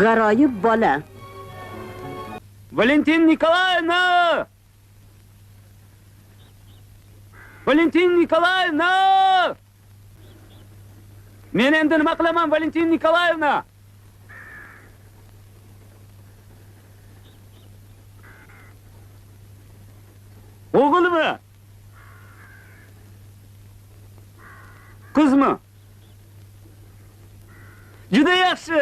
G'aroyib bola. Valentina Nikolaevna! Valentina Nikolaevna! Men endi nima qilaman, Valentina Nikolaevna? O'g'ilmi? Qizmi? Juda yaxshi.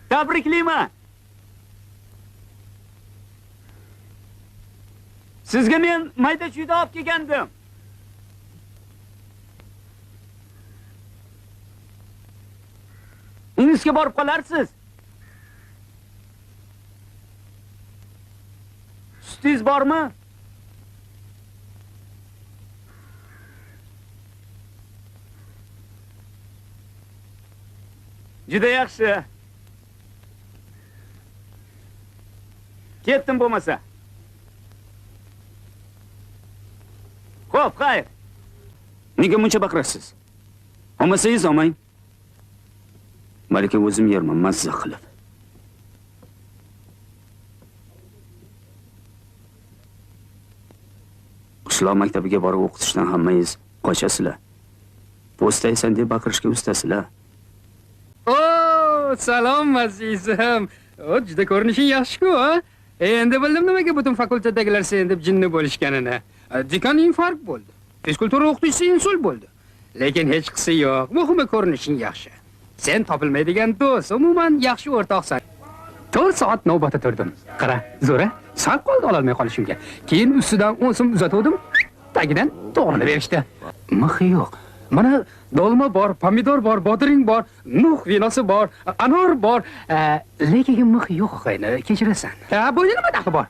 Tabriklayman. Sizga men mayda-chuyda olib kelgandim. Ingisga borib qolarsiz. Sutingiz bormi? Juda yaxshi. Ketdim bo'lmasa. Xo'p, xayr. Nega muncha baqirasiz? Olmasangiz olmang. Balki o'zim yerman, mazza qilib. Qishloq maktabiga borib o'qitishdan hammangiz qochasizlar. Postaysan deb baqirishga ustasizlar. O, salom azizim. O, juda ko'rinishing yaxshi-ku, ha? Endi bildim nimaga butun fakultetdagilar sen deb jinni bo'lishganini. Dekan infarkt bo'ldi. Fizkultura o'qituvchisi insult bo'ldi. Lekin hech qisi yo'q. Muhimi ko'rinishing yaxshi. Sen topilmaydigan do'st, umuman yaxshi o'rtoqsan. 4 soat navbatda turdim. Qara, zo'ra, sal qoldi ololmay qolishimga. Keyin ustidan 10 so'm uzatuvdim, tagidan to'g'rini berishdi. Mixi yo'q. Mana dolma bor, pomidor bor, bodring bor, nuh vinosi bor, anor bor, lekin mix yo'q og'ayni, kechirasan. Ha, bu nima daxli bor?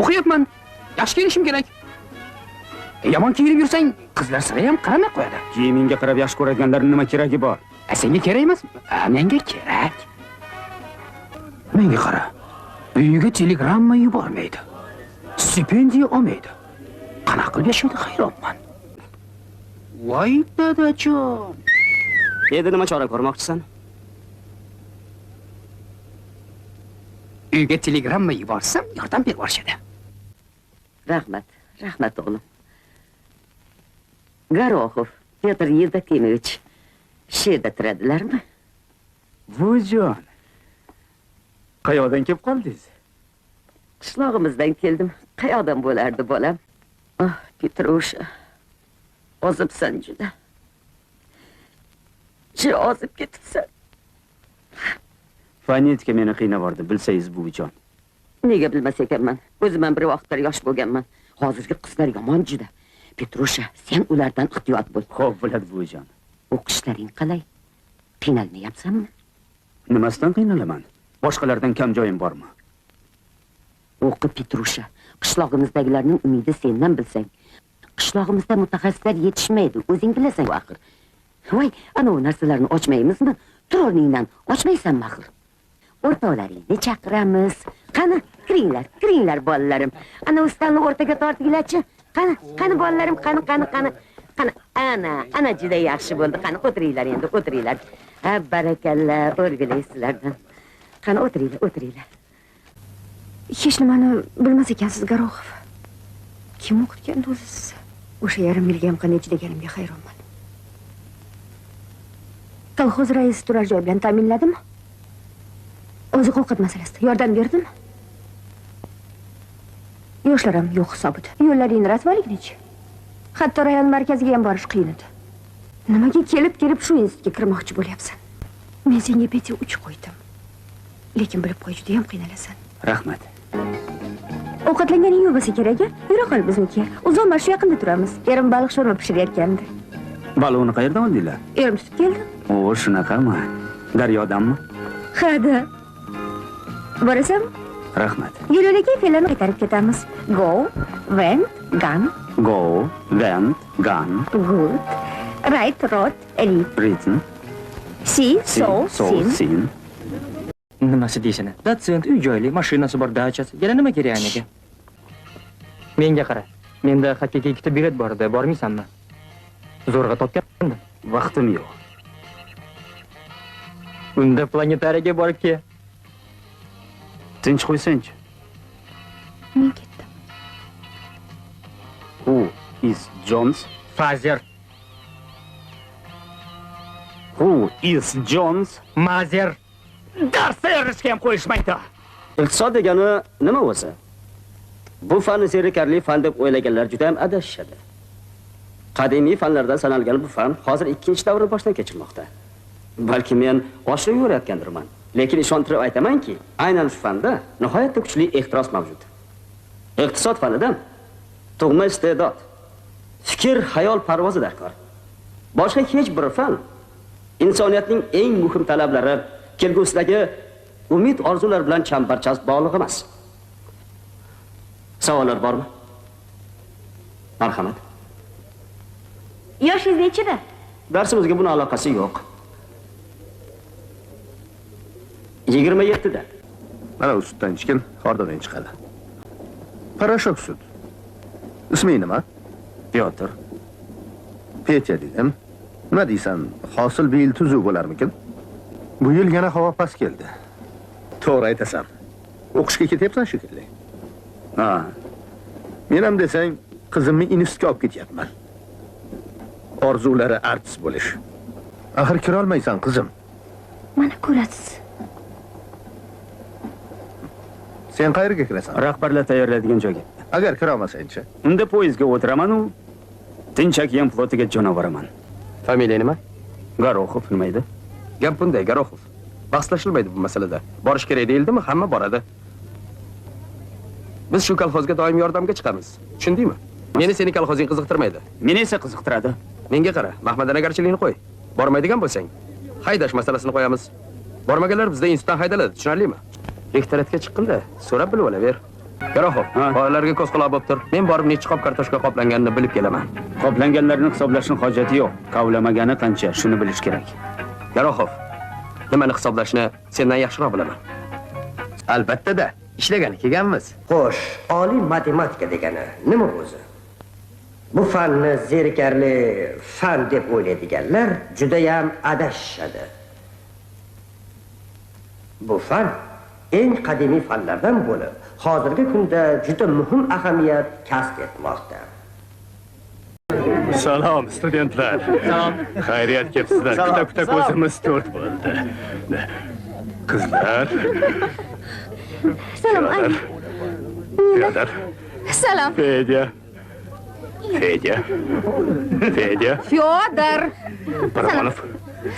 O'qiyapman. Yaxshi kiyinishim kerak. Yomon kiyinib yursang, qizlar sira ham qaramay qo'yadi. Kiyimingga qarab yaxshi ko'radiganlarning nima keragi bor? Senga kerak emas, menga kerak. Menga qara. Uyiga telegramma yubormaydi. Stipendiya olmaydi. Qanaqa qilib yashaydi hayronman. Voy dadajon. Endi nima chora ko'rmoqchisan? Uyga telegramma yuborsam, yordam berib yuborishadi. Rahmat, rahmat o'g'lim. Gorohov Petr Yevdokimovich shu yerda turadilarmi? Buvijon. Qayoqdan kelib qoldingiz? Qishlog'imizdan keldim. Qayoqdan bo'lardi bolam? Ah, Petrusha. Ozibsan juda. Juda ozib ketibsan. Fonetika meni qiynab bordi, bilsangiz buvijon. Nega bilmas ekanman? O'zim ham bir vaqtlar yosh bo'lganman. Hozirgi qizlar yomon juda. Petrusha, sen ulardan ehtiyot bo'l. Xo'p, bo'ladi buvijon. O'qishlaring qalay? Qiynalmayapsanmi? Nimasidan qiynalaman? Boshqalardan kam joyim bormi? O'qi Petrusha. Qishlog'imizdagilarning umidi sendan bilsang. Qishlog'imizda mutaxassislar yetishmaydi, o'zing bilasan axir. Voy, ana u narsalarni ochmaymizmi? Tur o'rningdan, ochmaysanmi axir? O'rtoqlaringni chaqiramiz. Qani, kiringlar, kiringlar bolalarim. Ana ustalni o'rtaga tortinglarchi. Qani, qani bolalarim, qani, qani, qani. Qani, ana, ana juda yaxshi bo'ldi. Qani, o'tiringlar endi, o'tiringlar. Ha, barakalla, o'rgilay sizlardan. Qani, o'tiringlar, o'tiringlar. Hech nimani bilmas ekansiz, Gorohov. Kim o'qitgandi o'zi sizni? O'sha yarim yilga ham qanday chidaganimga hayronman. Kolxoz raisi turar joy bilan ta'minladimi? Oziq-ovqat masalasida yordam berdimi? Yoshlar ham yo'q hisobida. Yo'llaringni rasvoliknichi? Hatto rayon markaziga ham borish qiyin edi. Nimaga kelib-kelib shu institutga kirmoqchi bo'lyapsan? Men senga Petya 3 qo'ydim. Lekin bilib qo'y, juda ham qiynalasan. Rahmat. Ovqatlanganing yo'q bo'lsa kerak-a? Yura qol biznikiga. Uzoq mana shu yaqinda turamiz. Erim baliq sho'rva pishirayotgandi. Baliqni qayerdan oldinglar? Erim tutib keldi. O, shunaqami? Daryodanmi? Ha-da. Borasanmi? Rahmat. Yo'l-yo'lakay fe'llarni qaytarib ketamiz. Go, went, gone. Go, went, gone. Good. Right, wrote, read. Written. See, saw, seen. Nimasi deysana? Dotsent, uy joyli, mashinasi bor, dachasi. Yana nima kerak anaga? Menga qara. Menda xokkeyga 2 ta bilet bor edi, bormaysanmi? Zo'rg'a topgandim. Vaqtim yo'q. Unda planetariyaga borib kel. Tinch qo'ysangchi. Men ketdim. Who is Jones? Father. Who is Jones? Mother. Dars tayyorlashga ham qo'yishmaydi. Iqtisod degani nima o'zi? Bu fanni zerikarli fan deb o'ylaganlar juda ham adashishadi. Qadimiy fanlardan sanalgan bu fan hozir ikkinchi davrni boshdan kechirmoqda. Balki men oshirib yuborayotgandirman, lekin ishontirib aytamanki, aynan shu fanda nihoyatda kuchli ehtiros mavjud. Iqtisod fanidan tug'ma iste'dod, fikr, xayol parvozi darkor. Boshqa hech bir fan insoniyatning eng muhim talablari, kelgusidagi umid orzular bilan chambarchas bog'liq emas. Savollar bormi? Marhamat. Yoshingiz nechida? Darsimizga buni aloqasi yo'q. 27da. Mana u sutdan ichgin, xordoning chiqadi. Parashok sut. Isming nima? Pyotr. Petya dedim. Nima deysan, hosil bu yil tuzuk bo'larmikin? Bu yil yana havo past keldi. To'g'ri aytasan. O'qishga ketyapsan shekilli. Ha. Men ham desang, qizimni institutga olib ketyapman. Orzulari artist bo'lish. Axir kira olmaysan, qizim. Mana ko'rasiz. Sen qayerga kirasan? Rahbarlar tayyorlaydigan joyga. Agar kira olmasang-chi? Unda poyezdga o'tiraman u Tinch okean flotiga jo'navaraman. Familiya nima? Garoxov nima edi? Gap bunday, Garoxov. Bahslashilmaydi bu masalada. Borish kerak deyildimi, hamma boradi. Biz shu kolxozga doim yordamga chiqamiz. Tushundingmi? Meni seni kolxozing qiziqtirmaydi. Meni esa qiziqtiradi. Menga qara, mahmadanagarchilikni qo'y. Bormaydigan bo'lsang, haydash masalasini qo'yamiz. Bormaganlar bizda institutdan haydaladi, tushunarlimi? Rektoratga chiqqinda so'rab bilib olaver. Garoxov, bolalarga ko'z quloq bo'lib tur. Men borib necha qop kartoshka qoplanganini bilib kelaman. Qoplanganlarni hisoblashning hojati yo'q. Kavlamagani qancha, shuni bilish kerak. Garoxov, nimani hisoblashni sendan yaxshiroq bilaman. Albatta-da, ishlagani kelganmiz. Xo'sh, oliy matematika degani nima o'zi? Bu fanni zerikarli fan deb o'ylaydiganlar juda ham adashishadi. Bu fan eng qadimiy fanlardan bo'lib, hozirgi kunda juda muhim ahamiyat kasb etmoqda. Salom studentlar. Salom. Xayriyat kelibsizlar. Kuta-kuta ko'zimiz to'rt bo'ldi. Qizlar. Salom, Anya. Fyodor. Salom. Fedya. Fedya. Fedya. Fyodor. Paramonov.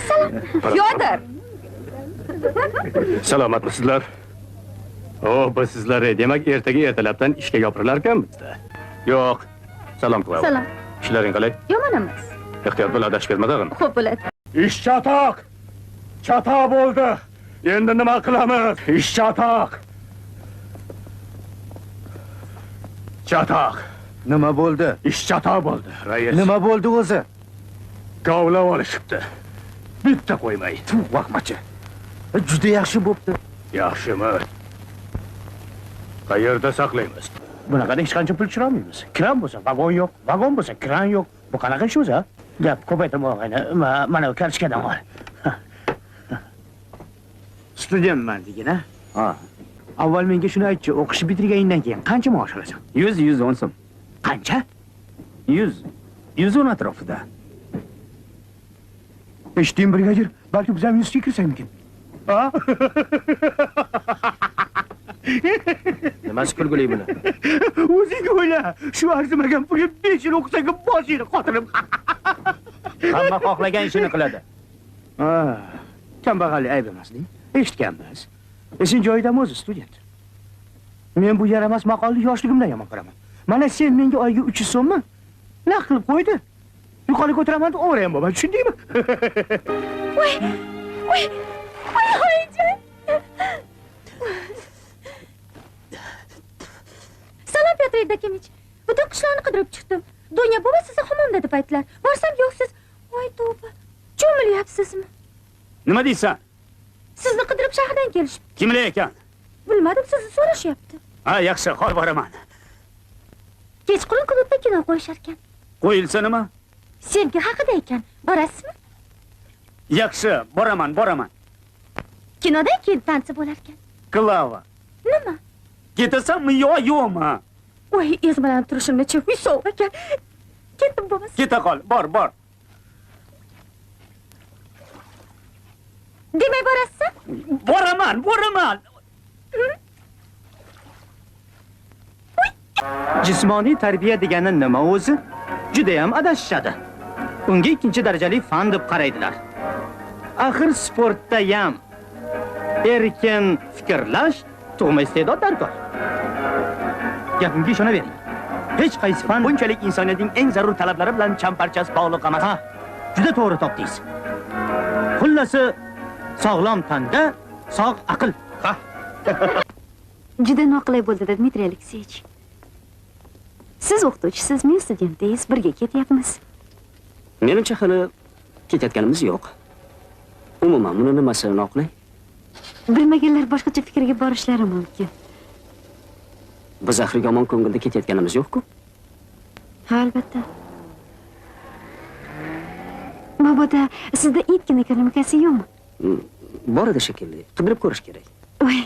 Salom. Fyodor. Salomatmisizlar? Oh, biz sizlar demak ertaga ertalabdan ishga yopirilar ekanmiz-da. Yo'q. Salom Klava. Salom. Ishlaring qalay? Yomon emas. Ehtiyot bo'l, adashib ketma tag'in. Xo'p bo'ladi. Ish chatoq. Chatoq bo'ldi. Endi nima qilamiz? Ish chatoq. Chatoq. Nima bo'ldi? Ish chatoq bo'ldi, rais. Nima bo'ldi o'zi? Kovlab olishibdi. Bitta qo'ymay. Tuv vaqmachi. Juda yaxshi bo'pti. Yaxshimi? Qayerda saqlaymiz? Bunaqada hech qancha pul tushira olmaymiz. Kran bo'lsa vagon yo'q, vagon bo'lsa kran yo'q. Bu qanaqa ish o'zi? Gap ko'paytirma og'ayni. Mana bu kartochkadan ol. Studentman degin, ha? Ha. Avval menga shuni aytchi, o'qishni bitirganingdan keyin qancha maosh olasan? 100-110 so'm. Qancha? 100-110 atrofida. Eshitding brigadir, balki biz ham 100 ga kirsakmikin? Ha? Nimasi kulguli buni? O'zing o'yla, shu arzimagan pulga 5 yil o'qisang boshingni qotirib. Hamma xohlagan ishini qiladi. Ha, kambag'allik ayb emas, deng. Eshitganmiz. Esing joyidami o'zi, student? Men bu yaramas maqolni yoshligimdan yomon ko'raman. Mana sen menga oyga 300 so'mmi naq qilib qo'ydi. Yuqori ko'taraman deb o'g'ri ham bo'lma, tushundingmi? Voy! Voy! Voy, oyijon! Salom Pyotr Evdokimich. Butun qishloqni qidirib chiqdim. Dunya buva sizni xomomda deb aytdilar. Borsam yo'qsiz. Voy tavba. Cho'milyapsizmi? Nima deysan? Sizni qidirib shahardan kelishibdi. Kimlar ekan? Bilmadim, sizni so'rashyapti. Ha, yaxshi, xor boraman. Kechqurun klubda kino qo'yishar ekan. Qo'yilsa nima? Sevgi haqida ekan. Borasizmi? Yaxshi, boraman, boraman. Kinodan keyin tansi bo'larkan. Klava. Nima? Ketasanmi yo yo'qmi? Voy, ezmalanib turishimni-chi, uy sovuq ekan. Ketdim bo'lmasa. Keta qol, bor, bor. Demay borasizmi? Boraman, boraman. Jismoniy tarbiya degani nima o'zi? Juda ham adashishadi. Unga ikkinchi darajali fan deb qaraydilar. Axir sportda ham erkin fikrlash, tug'ma iste'dod darkor. Gapimga ishonavering. Hech qaysi fan bunchalik insoniyatning eng zarur talablari bilan champarchas bog'liq emas. Ha, juda to'g'ri topdingiz. Xullasi, sog'lom tanda sog' aql. Ha. Juda noqulay bo'ldi, Dmitriy Alekseyevich. Siz o'qituvchisiz, men studentingiz, birga ketyapmiz. Menimcha hali ketayotganimiz yo'q. Umuman, buni nimasi noqulay? Bilmaganlar boshqacha fikrga borishlari mumkin. Biz axir yomon ko'ngilda ketayotganimiz yo'q-ku. Ha, albatta. Mabodo sizda itgina ekonomikasi yo'qmi? Bor edi shekilli. Qidirib ko'rish kerak. Voy,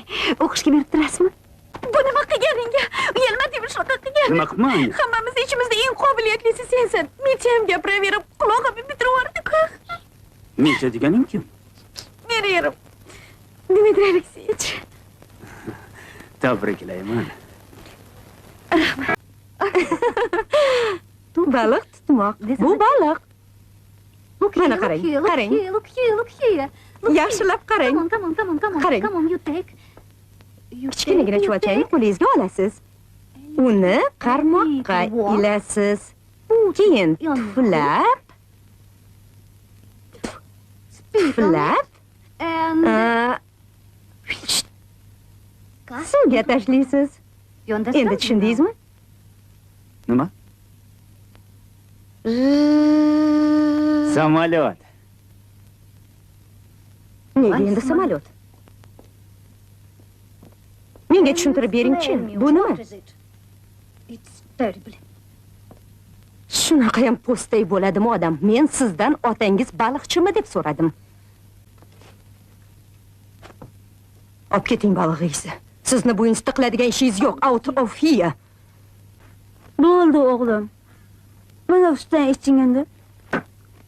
o'qishga berib turasizmi? Bu nima qilganingga? Uyalma deb shunaqa qilgan. Nima qilman? Hammamiz ichimizda eng qobiliyatlisi sensan. Mitya ham gapiraverib, qulog'imni bitirib yubordi-ku. Mitya deganing kim? Meni erim. Dmitriy Alekseyevich. Tabriklayman. Rahmat. Baliq tutmoq. Bu baliq. Mana qarang, qarang. Yaxshilab qarang. Qarang. Kichkinagina chuvalchangni qo'lingizga olasiz. Uni qarmoqqa ilasiz. Keyin tuflab, tuflab, suvga tashlaysiz. Endi tushundingizmi? Nima? Samolyot. Nega endi samolyot? Menga tushuntirib beringchi, bu nima? Shunaqa ham po'stay bo'ladimi odam? Men sizdan otangiz baliqchimi deb so'radim. Olib keting balig'ingizni. Sizni bu institutda qiladigan ishingiz yo'q. Out of here. Bo'ldi o'g'lim. Mana sutdan iching endi.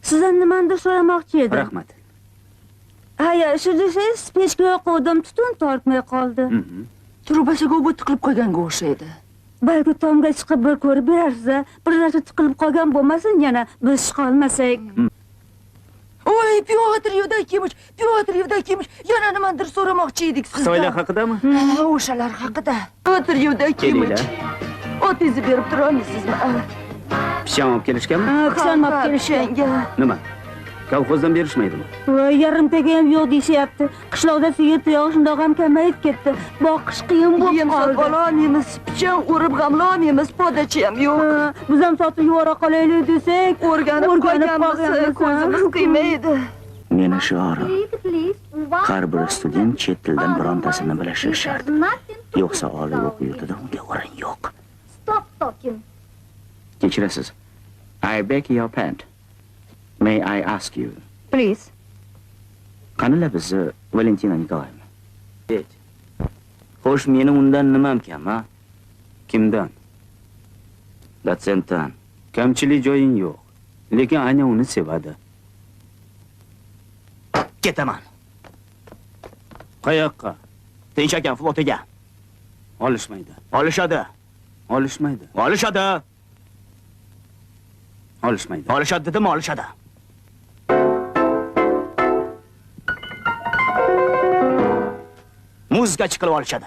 Sizdan nimanidir so'ramoqchi edim. Rahmat. Haya, shu desangiz pechka yoquvdim, tutun tortmay qoldi. Trubasiga obod tiqilib qolganga o'xshaydi. Balki tomga chiqib bir ko'rib berarsiz, bir narsa tiqilib qolgan bo'lmasin, yana biz chiqa olmasak. Oy, Pyotr Yevdokimich, Pyotr Yevdokimich, yana nimanidir so'ramoqchi edik sizdan. Xitoylar haqidami? Ha, o'shalar haqida. Pyotr Yevdokimich. Otingizni berib tura olmaysizmi? Pichan olib kelishganmi? Pichan olib kelishgan. Nima? Kolxozdan berishmaydimi? Voy, yarimtaga ham yo'q deyishyapti. Qishloqda sigir tuyog'i shundoq ham kamayib ketdi. Boqish qiyin bo'lib Yem qoldi. sotib ololmaymiz, pichan o'rib g'amlolmaymiz, podachi ham yo'q. Biz ham sotib yubora qolaylik desak, o'rganib qolganmiz, ko'zimiz qiymaydi. Meni shiorim: har bir student chet tildan birontasini bilishi shart. Yo'qsa oliy o'quv yurtida unga o'rin yo'q. Stop talking. Kechirasiz. I beg your pardon. May I ask you? Please. Qanila bizni Valentina Nikolaevna? Xo'sh, meni undan nimam kam, ha? Kimdan? Dotsentdan. Kamchilik joying yo'q. Lekin Anya uni sevadi. Ketaman. Qayoqqa? Tinch okean flotiga. Olishmaydi. Olishadi. Olishmaydi. Olishadi. Olishmaydi. Olishadi dedim, olishadi. Muzikachi qilib olishadi.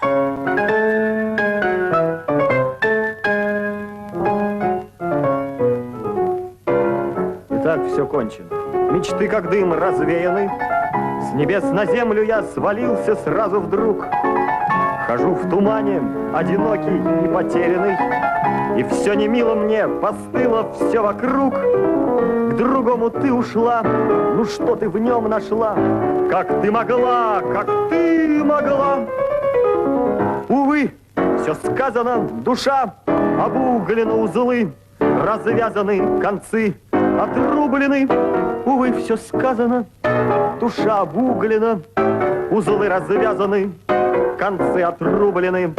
Итак, все кончено. Мечты, как дым, развеяны. С небес на землю я свалился сразу вдруг. Хожу в тумане, одинокий и потерянный. И все не мило мне, постыло все вокруг. К другому ты ушла, ну что ты в нем нашла? Как ты могла, как ты могла? Увы, все сказано, душа обуглена узлы, развязаны концы, отрублены. Увы, все сказано, душа обуглена. Узлы развязаны, концы отрублены.